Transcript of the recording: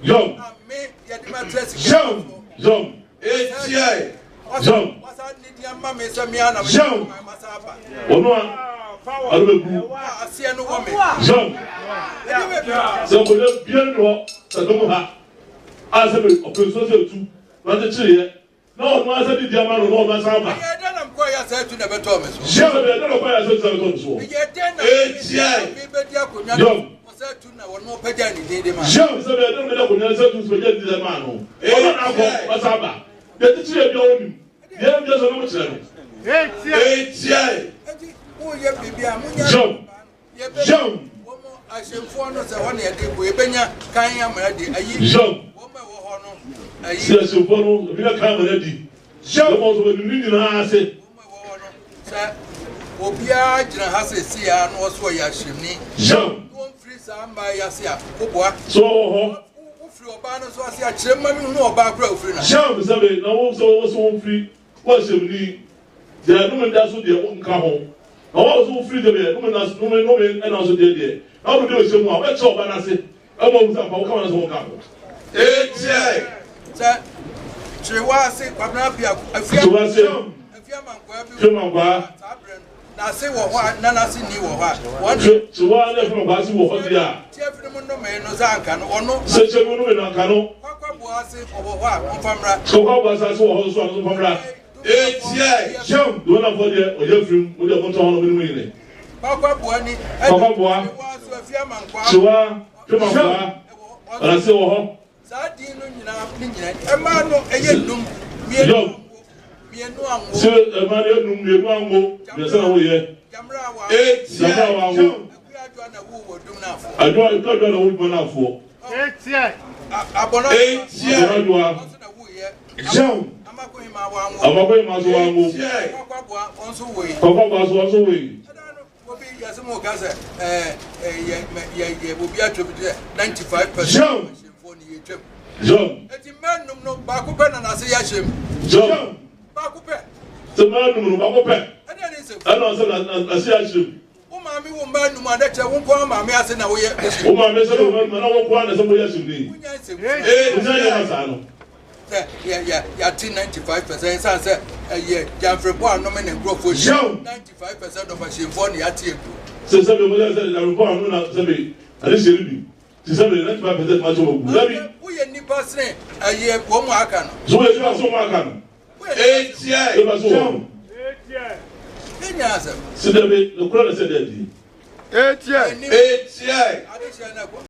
Yɔm. A me yɛde ma kyerɛ sika. Yɔm. Yɔm. Etiae. Yɔm. Wasa ne di ama me sɛ me ana me. Yɔm. Masa aba. Ɔno a ɔno bɛ gu. A aseɛ no wɔ me. Yɔm. Ɛdi bɛ bi. Sɛ nkonnwa biara ni hɔ sɛ dɔm ha a sɛ ɔpɛ nsuo sɛ etu na ɔkyekyere yɛ na ɔno asɛ didi ama no na ɔno asan aba. Ɛyɛ dɛn na mekɔɔ yɛ sɛ atu na ɛbɛtɔɔ me so. Yɔm. Sɛ ɛdɛ na ɔkɔ yɛ sɛ etu na ɛbɛtɔ ne soɔ. Ɛyɛ dɛn na Etiae. mebɛdi akonnwa Yɔm. no sɛ atu na wɔn ɔpɛgya ne din de ma. Yɔm. Sɛ ɛdɛ na ɔbɛdi akonnwa sɛ etu sɛ ɔgya didi ama no ɔno na akɔ ɔsan aba. Deɛ kyekyere yɛ bi a ɔnim deɛ ɛbi sɛ ɔno kyerɛ no. Etiae. Eti woyɛ biribi a munya. Yɔm. Yɔm. Wɔn ahyɛnfoɔ no sɛ wɔn na yɛde bu ebenya kan amana di ayi. Yɔm. Wɔn a ɛwɔ hɔ no ayi. Sɛ ahyɛnfoɔ no ebi ka amana di. Yɔm. Wɔn nso wɔde ne nyinaa ase. Wɔn a ɛwɔ hɔ no sɛ obiara gyina ha sɛ si ya na ɔso ɔyɛ ahyɛnni. Yɔm. Na wɔn firi saa mmaa yi ase a koboa. So ɔwɔ hɔ. Wofiri ɔbaa no nso ase akyerɛ mma mi hunu ɔbaa koro a ofiri na. Yɔm sɛbe na wɔn sɛ wɔn so wɔn firi wɔn ahyɛnni deɛ ɛnum da so deɛ nka ho. Na wɔn nso wofiri deɛ bɛyɛ num na num num ɛna nso deɛ deɛ na wɔn de ɔhyɛ mu a wɔbɛkyɛ ɔba n'ase ɛma wɔn sɛ ampa wɔka wɔn sɛ wɔn ka ho. Etiae. Sɛ kyerewa ase Kwabena Apia afia Kyerewa ase. afia mankwaa bi Afia mankwaa. saa berɛ no n'ase wɔ hɔ a na n'ase ni wɔ hɔ a wɔn Kye kyewa ne afia mankwaa ase wɔ hɔ deɛ a. tiafi no mu nnome no sɛ anka no ɔno Sɛ kyɛ mu nnome no anka no. Kwakwaboa ase ɔwɔ hɔ a ɔmfa mmra. Sɛ kwakwaboa ase wɔ hɔ nso a ɔno nso mfa mmra. Etiae. Kyɛm Duanafoɔ deɛ ɔyɛ firim mo deɛ montɔ hɔ nom ne mo nyini. Kwakwaboa ni Kwakwaboa. Kyerewa so afia mankwaa. Kyewa afia mankwaa ɔnase wɔ hɔ. Saa din no nyinaa ne nyinaa ɛmaa no ɛyɛ num mmienu Yɔm. anwo mmienu anwo. Sɛ ɛmaa no yɛ num mmienu anwo mmiɛnsa na woyɛ. Jamra wa Etiae. Jamra wa anwo. Akua Adwoa na wo wɔ dum n'afoɔ. Adwoa Akua Adwoa na wo dum n'afoɔ. Etiae. Abɔnɔ Etiae. Abɔnɔ Adwoa. Ɔnso na wo yɛ. Jam. Amako Hima wa anwo. Amako Hima so wa anwo. Etiae. Kwakwaboa ɔnso wo yi. Kwakwaboa so ɔnso wo yi. Obi yɛsɛ mo ka sɛ ɛɛ yɛ yɛ yɛ obi atwa bi sɛ 95%. Jam. Ahyɛnfoɔ ni yɛ twam. Jam. Eti mmaa num no baako pɛ na n'ase yɛ ahyɛm. Jam. Baako pɛ. Sɛ mmaa num no baako pɛ. Ɛdeɛ ne nsɛm. Ɛna ɔsɛ na n'ase yɛ ahyɛm. Wo maame wo mmaa num a n'akyɛ wo nko ara maame ase na woyɛ ahyɛm. Wo maame sɛ wo mmaa num na wo nko ara na sɛ woyɛ ahyɛm ni. Wonya nsɛm. Wonya yɛ ma saa no. Sɛ yɛ yɛ yɛate 95% ɛsan sɛ ɛyɛ Gyamfrepɔ anome ne nkurɔfoɔ Jam. 95% of ahyɛnfoɔ ne yɛate agu. Sɛ sɛbi mo sɛ sɛ Gyamfrepɔ ano na sɛbi ade hyɛ no bi. Ti sɛbi 95% ma kyɛ wɔ gu. Dabi. Woyɛ nipa sene ɛyɛ wɔn mu aka no. So woyɛ nipa sene wɔn aka no. Etiae. Nipa sene wɔn. Enya asɛm. Sɛ dabi nokora na sɛ dabi. Etiae. Etiae. Ade hyɛ no akɔ.